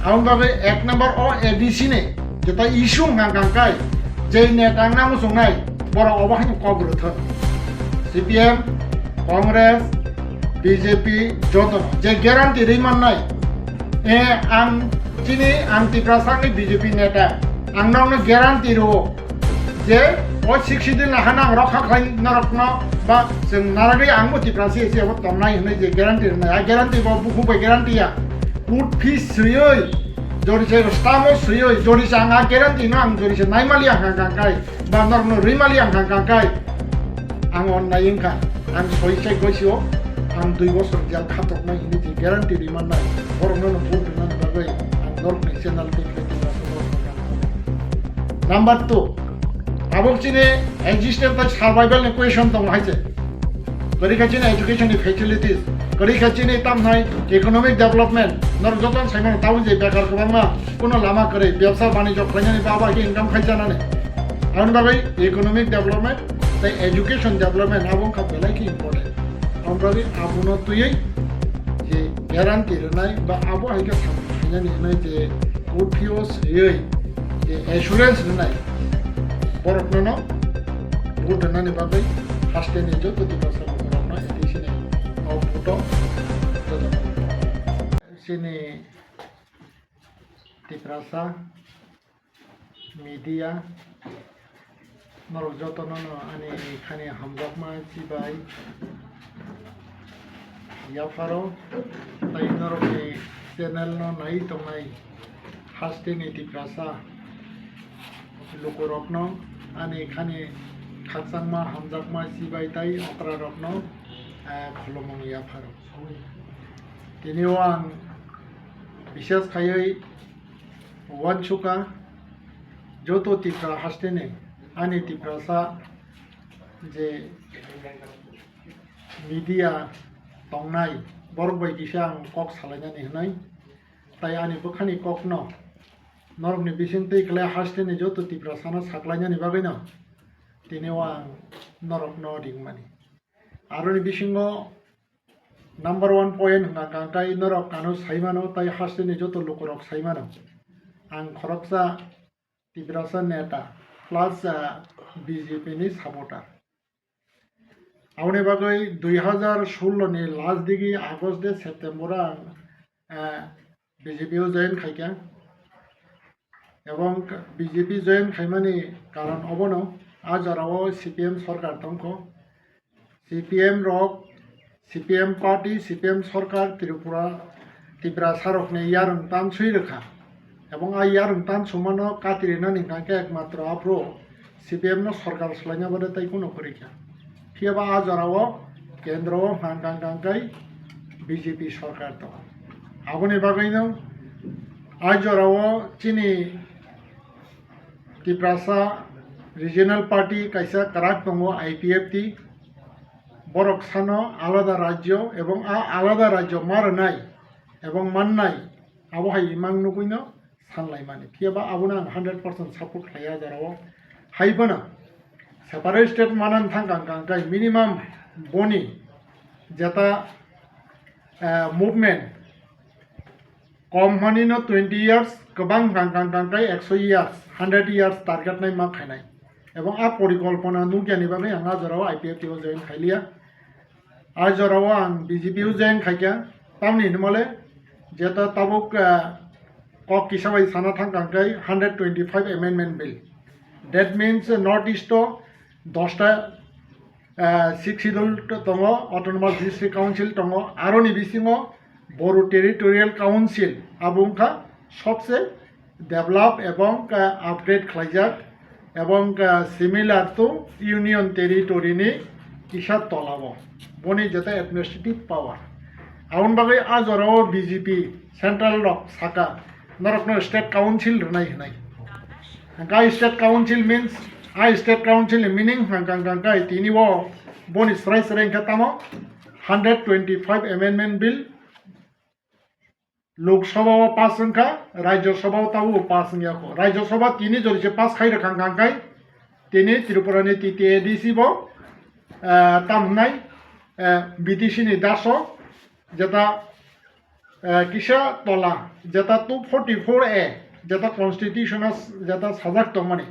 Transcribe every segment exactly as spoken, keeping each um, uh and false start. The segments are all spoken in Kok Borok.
Aboni bagwi ek number o A D C ni jeta issue wngkha kangkai, je neta wngna muchungnai borok obo haino kok rwthwng. C P M, Congress, B J P joto je guarantee rwi mannai, e ang chini ang Tiprasa wngwi B J P neta, ang nokno guarantee rwo. Je o sixth schedule ni hano ang rokha khlai norokno ba chwng naragwi angbo Tiprasa ese abo tongnai hwnwi je guarantee rwnai. A guarantee bo bukhuk bai guarantee ya. Court fees swiwi, jori se stamp o swiwi, jori se ang a guarantee no ang jori se naimali ang kang kang kai, ba norokno rwimali ang kang kang kai. Ang onnai wngkha, ang soi chek goi sio, ang dui bosor jel khatoknai hwnwi je guarantee rwi mannai. Borokno no vote rwnani bagwi ang norokni channel tei Number two, abo chini existence tei survival ni question tongo hai se. Kwrwi kha chini education ni facilities, kwrwi kha chini tamhai economic development, norok joto sai mano tabuk je bekar kwbangma, kuno lama kwrwi, bebsa banijyo khlainani ba abo hai khe income khai chanani. Aboni bagwi economic development tei education development abo wngkha belai khe important. Aboni bagwi abono twiwi je guarantee rwnai ba abo hai khe samung khainani hwnwi je court fee o swiwi je assurance rwnai, borokno no vote rwnani bagwi haste ni joto Tiprasa borokno A D C ni o vote o joto chini Tiprasa media, norok jotono no ani khani hamjakma chibai yapharo, tai norokni channel no nai tongnai haste ni Tiprasa lukurokno ani khani khakchangma hamjakma chibai tai okrarokno, eh, khulumung yapharo. Tini o ang bishes khaiwi uansukha joto Tipra hasteni ani Tiprasa je media tongnai borok bai kisa ang kok salainani hwnwi, tai ani bwkhani kokno norokni bising twi khlai hasteni joto Tiprasano saklainani bagwino tini o ang norokno ringmani. Aroni bisingo number one point hwnka kangkai norok ano saimano tai hasteni joto lukurok saimano. Ang khoroksa Tiprasa neta plus, ah, B J P ni supporter. Aboni bagwi dui hazar sullo ni last digi August de September o ang, ah, B J P o join khaikha. Ebong B J P join khaimani karon obono, a jorao C P M sorkar tongkho. C P M rok, C P M party, C P M sorkar Tripura, Tiprasa rokni yarwng tanswi rwkha. Ebong a yarwng tansumano katirinani hwnkha khe ekmatro aphuru C P M no sorkar swlaina bade tei kuno kwrwi kha. Phiya ba a jorao kendro o hwnkha kang kang kai B J P sorkar tongo. Aboni bagwino a jorao chini Tiprasa Regional Party kaisa kwrak tongo, I P F T. Borok sano alada rajyo ebong a alada rajyo ma rwnai ebong mannai abo hai imang nugwino sanlaimani. Phiya ba abono ang hundred percent support khlaiya a jorao. Hai phano separate state manani thang kang kang kai minimum boni jeta, eh, movement kom hwnwi no twenty years, kwbang kang kang kang kai ekso years, hundred years target nai ma khainai. Ebong a porikolpona nukya ni bagwi ang a jorao I P F T o join khailiya. A jorao ang B J P o join khaikha. Tamni hinmale jeta tabuk, ah, kok kisa bai sana thang kang kai hundred twenty five amendment bill. That means, uh, North East o dosta, ah, Sixth Schedule tongo, Autonomous District Council tongo, aroni bisingo Boru Territorial Council, abo wngkha sobse develop ebong, ah, upgrade khlaijak ebong, ah, similar to Union Territory ni kisa tolao. Boni jeta administrative power. Aboni bagwi a jorao B J P central rok saka norokno state council rwnai hinai. Hwnkha state council means, a state council ni meaning hwnkha hwnkha hwnkha tini o boni srai srai hwnkha tamo hundred twenty five amendment bill Lok Sabha o pass wngkha, Rajya Sabha o tabuk pass wngya kho. Rajya Sabha tini jori se pass khai rwkha hwnkha hwnkhe tini Tripura ni T T A D C bo, eh, tam hwnai, eh, B T C ni daso jeta, Eh, kisa tola, jeta two forty-four A, jeta constitution o jeta sajak tongmani,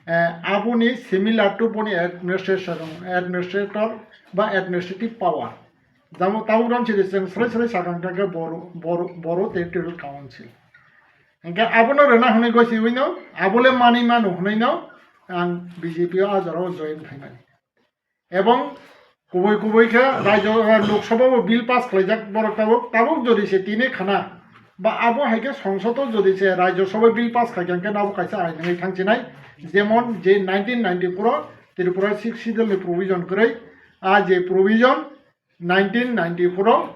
eh, aboni similar to boni administration, administrator ba administrative power. Jamo tabuk ram chiri chwng srai srai sakang khe Boru, Boru, Boru Territorial Council. Hingke abono rwna hwnwi gosiwino, abole manwi mano hwnwino ang B J P o a jorao join khaimani. Ebong kubui kubui khe rajyo, eh, Lok Sabha o bill pass khlaijak borok tabuk, tabuk jodi se tini khana ba abo hai khe Songsod o jodi se Rajya Sabha bill pass khaikha hwnkhe nabo kaisa ain wngwi thangchinai, jemon je nineteen ninety-four o Tripura Sixth Schedule ni provision kwrwi, a je provision nineteen ninety-four o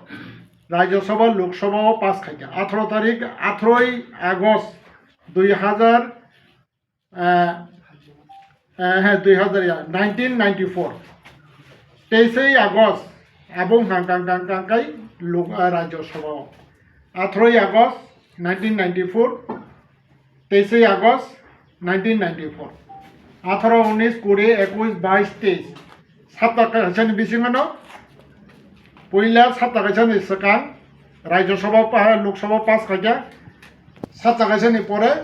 Rajya Sabha, Lok Sabha o pass khaikha. Atharo tarik, atharoi August dui hazar, eh, eh, he, dui hazar ya, nineteen ninety-four. Teisei August, abo wngkha kang kang kang kai lok, eh, Rajya Sabha o. Atharoi August nineteen ninety-four, teisei August nineteen ninety-four. Atharo, unis, kuri, ekush, bais, teis. Sapta kaisani bisingo no, puila sapta kaisani swkang Rajya Sabha pa-, Lok Sabha pass khaikha. Sapta kaisani pore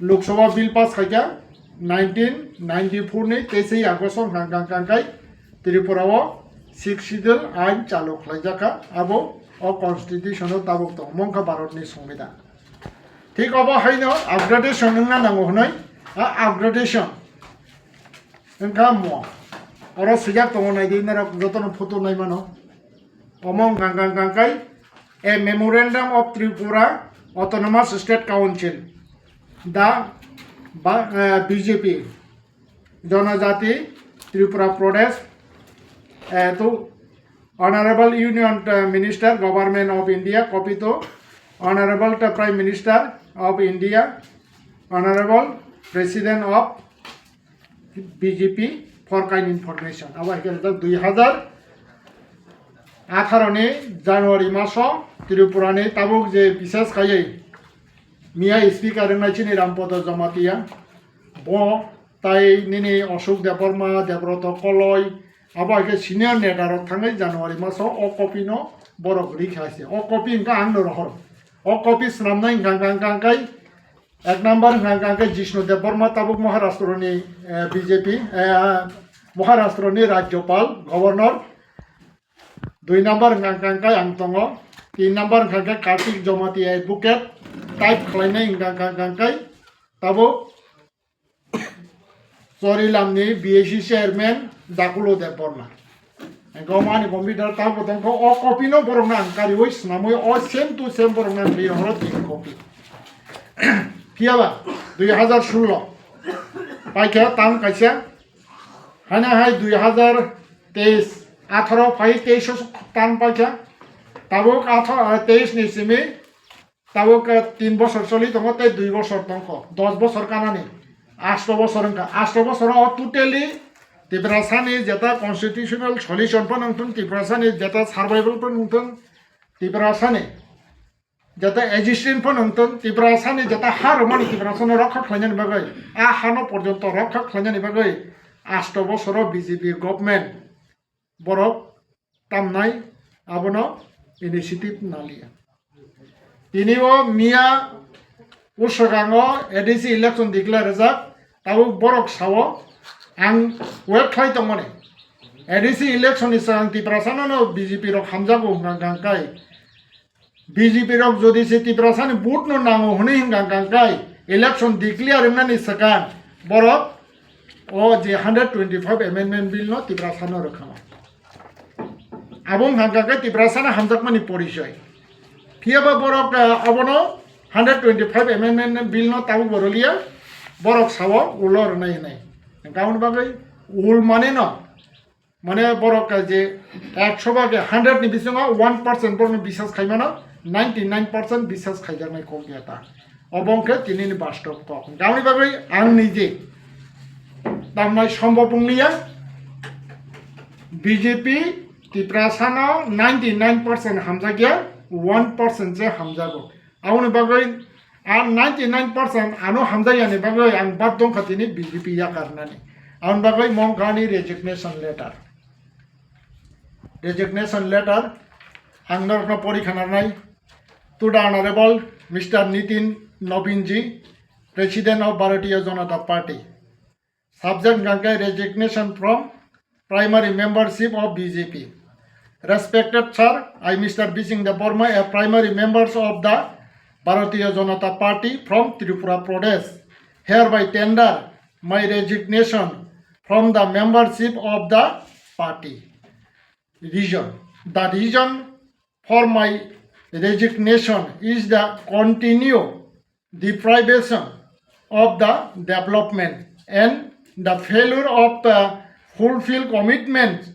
Lok Sabha bill pass khaikha nineteen ninety-four ni teisei August o hang kang kang kai Tripura o Sixth Schedule ain chalu khlaijakha, abo o constitution o tabuk tongo, mongkha Bharat ni Songbidan. Thik obo haino upgradation wngna nango hwnwi, a upgradation wngkha mo. Oro swijak tongo, naidi norok jotono photo nai mano. Omo wngkha, wngkha, wngkha kai, a Memorandum of Tripura Autonomous State Council, the ba-, eh, B J P, Janajati Tripura Pradesh, eh, to Honorable Union, eh, Minister, Government of India, copy to Honorable, eh, Prime Minister of India, Honorable President of B J P, for kind information. Abo hai khe rijak dui hazar atharo ni January maso Tripura ni tabuk je bises khaiwi miya speaker wngnai chini Rampada Jamatia, bo tai nini Ashok Debbarma, Debroto Koloi, abo hai khe senior neta rok thangwi January maso o copy no borok rikha se. O copy wngkha ang no rohor. O copy swnamnai wngkha, wngkha, wngkha, wngkha kai Ek number hwnkha hwnkha khe Jishnu Debbarma, tabuk Maharashtra ni, eh, B J P, eh, Maharashtra ni Rajyapal, Governor. Dui number hwnkha hwnkha khe ang tongo. Tin number hwnkha khe Kartik Jamatia, advocate, type khlainai hwnkha hwnkha khe tabuk Chorilam ni B A C chairman Dakulo Debbarma. Engkho mani computer tabo tongkho, o copy no borok no ang kariwi swnamwi o same to same borok no ang ri horo tin copy. Phiyaba dui hazar sullo paikha tam kaisa, haina hai dui hazar teis, atharo phai teis o tam paikha, tabuk atha-, teis ni simi Tabuk, eh, tin bosor choli tongo tei dui bosor tongkho, dos bosor kanani, asto bosor wngkha. Asto bosoro totally Tiprasani jeta constitutional solution phano wngthung, Tiprasani jeta survival phano wngthung, Tiprasani jeta existence phano wngthung, Tiprasani jeta ha rwmani Tiprasano rokha khlainani bagwi, a hano porjonto rokha khlainani bagwi asto bosoro B J P government borok tamnai abono initiative naliya. Tini o miya uswkango A D C election declare rijak, tabuk borok sao ang wait khlai tongmani. A D C election ni swkang Tiprasano no B J P rok hamjago hwnkha hwnkha kai. B J P rok jodi se Tiprasani vote no nango hwnwi hwnkha hwnkha kai election declare wngnani swkang borok o je hundred twenty-five amendment bill no Tiprasano rwkha. Abo wngkha hwnkha khe Tiprasano hamjakmani porichoi. Phiyaba borok, eh, abono hundred twenty-five amendment bill no tabuk bo rwliya, borok sao ulo rwnai hwnwi. Hwnkha aboni bagwi ul mane no Mane borok je ekso bhage hundred ni bisingo one percent borokno bisas khaimano, ninety nine percent bisas khaijaknai kok ya ta. Obo wngkhe tinini bastob kok. Hwnkhe aboni bagwi ang nije tamnai sombob wngliya, B J P Tiprasano ninety nine percent hamjakya, one percent se hamjago. Aboni bagwi a ninety nine percent ano hamjakya ni bagwi ang bat dongkha tini B J P yakarnani. Aboni bagwi mongkha ani resignation letter. Resignation letter Ang norokno pori khanarnai. To the Honorable Mister Nitin Nobinji, President of Bharatiya Janata Party. Subject hwnkha khe resignation from primary membership of B J P. Respected sir, I, Mister Bising Debbarma, a primary members of the Bharatiya Janata Party from Tripura Pradesh, hereby tender my resignation from the membership of the party. Reason. The reason for my resignation is the continued deprivation of the development and the failure of the fulfill commitments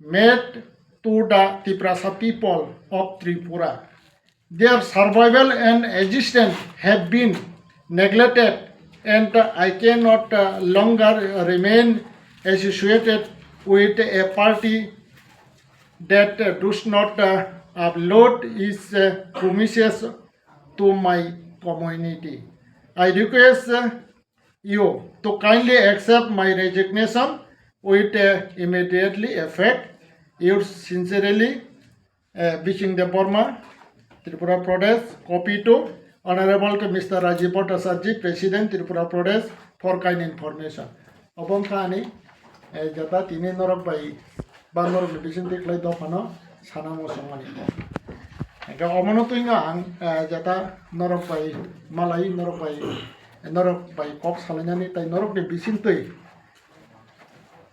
made to the Tiprasa people of Tripura. Their survival and existence have been neglected, and I cannot, uh, longer remain associated with a party that, uh, does not, uh, uphold its, uh, promises to my community. I request, uh, you to kindly accept my resignation with, uh, immediately effect. Yours sincerely, uh, Bising Debbarma, Tripura Pradesh. Copy to Honorable to Mister Rajiv Bhattacharjee, President, Tripura Pradesh, for kind information. Obo wngkha ani, eh, jata tini norok bai ba norokni bisingtwi khlai dophano sana muchungmani. Hingkhe omono twino ang, eh, jata norok bai malai, norok bai, norok bai kok salainani tei norokni bisingtwi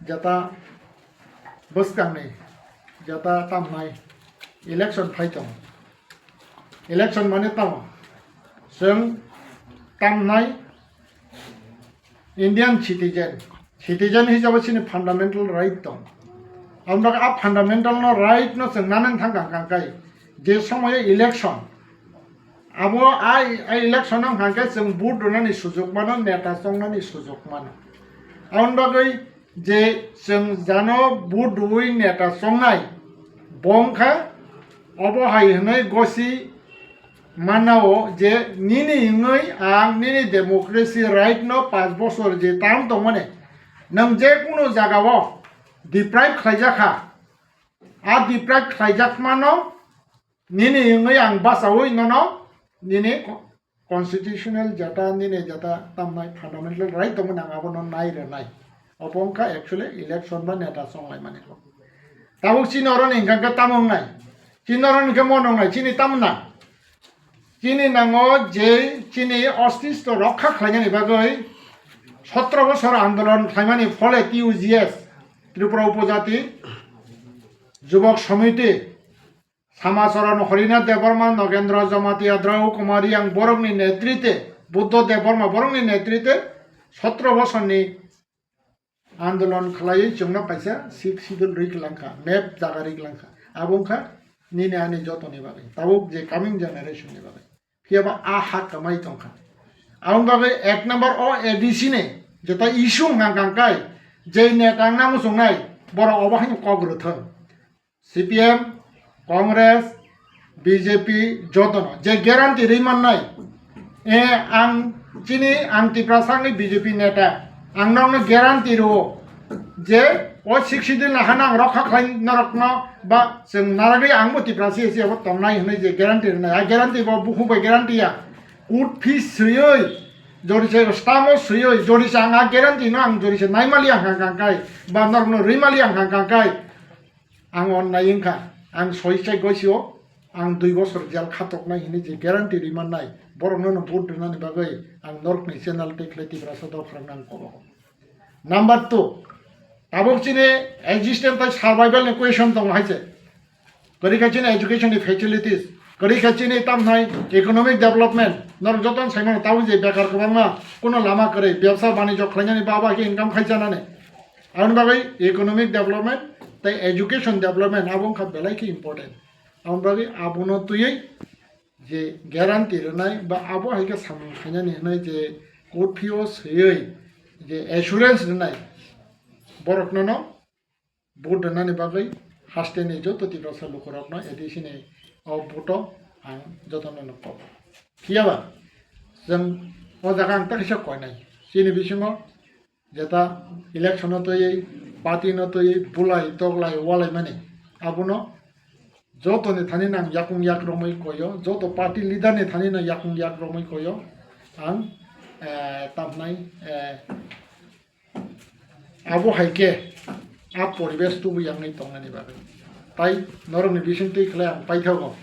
jata bwskangni jata tamnai election phai tongo. Election mane tamo? Chwng tamnai Indian citizen, citizen hisabe chini fundamental right tong. Amrok a fundamental no right no chwng nanang thang kang kang kai. Je somoyo election, abo a, a election no hwnkha khe chwng vote rwnani sujuk mano, neta chongnani sujuk mano. Aboni bagwi je chwng jano vote rwui neta chongnai, bo wngkha obo hai hwnwi gosi mannao je nini wngwi ang nini democracy right no panch bosor je term tongmani, nwng je kunu jagao deprive khlaijak kha, a deprive khlaijakmano nini wngwi ang bachaui nono nini co-, constitutional jata, nini jata tamnai fundamental right tongmani ang abono nai rwnai. Obo wngkha actually election ba neta chonglaimani kok. Tabuk chini oroni hwnkha khe tamo wngnai? Chini oroni khe mono wngnai, chini tamo nang? Chini nango je chini ostitto rokha khlainani bagwi sotro bosor andolon khlaimani phole T U G S, Tripura Upojati Jubok Samiti, Samacharan Horinath Debbarma, Nogendra Jamatia, Drau Kumari ang borokni netrite, Buddho Debbarma borokni netrite sotro bosorni andolon khlaiwi chwngno kaisa sixth schedule rwi kwlangkha, map jaga rwi kwlangkha. Abo wngkha nini ani jotoni bagwi, tabuk je coming generation ni bagwi. Phiyaba a hak kamai tongkha. Aboni bagwi ek number o A D C ni jeta issue wngkha kangkai, je neta wngna muchungnai borok obo haino kok rwthwng. C P M, Congress, B J P jotono je guarantee rwi mannai, e, ang chini, ang Tiprasa wngwi B J P neta, ang norokno guarantee rwo je o sixth schedule ni hano ang rokha khlai norokno ba chwng naragwi angbo Tiprasa C S C abo tongnai hwnwi je guarantee rwnai, a guarantee bo bukhuk bai guarantee ya, court fees swiwi, jodi se stamp o swiwi, jodi se ang a guarantee no ang jodi se naimaliya hwnkha kangkai ba norokno rwimaliya hwnkha kangkai, ang onnai wngkha, ang soi chai goisio, ang dui bosor jel khatoknai hwnwi je guarantee rwi mannai, borokno no vote rwnani bagwi ang norokni channel tei khlai Tiprasa dopharokno ang kobo. Number two, tabuk chini existence tei survival ni question tongo hai se. Kwrwi kha chini education ni facilities, kwrwi kha chini tamhai economic development, norok jotono sai mano tabuk je bekar kwbangma, kuno lama kwrwi, bebsa banijyo khlainani, baba khe income khai chanani. Aboni bagwi economic development tei education development abo wngkha belai khe important. Aboni bagwi abono twiwi je guarantee rwnai ba abo hai khe samung khainani hwnwi je court fee o swiwi je assurance rwnai, borokno no vote rwnani bagwi hasteni joto Tiprasa lukurokno A D C ni o vote o ang jotono no kok. Phiyaba chwng o jaga ang ta kisa koinai, chini bisingo jeta election no twiwi, party no twiwi, bulai, toglai, walaimani, abono Joto ni thani nang yakung yak romwi koyo, joto party leader ni thani nang yakung yak romwi koyo. Ang, eh, tamnai, eh, abo hai khe a poribesh tubu yangwi tongnani bagwi. Tai norokni bising twi khlai ang paithago.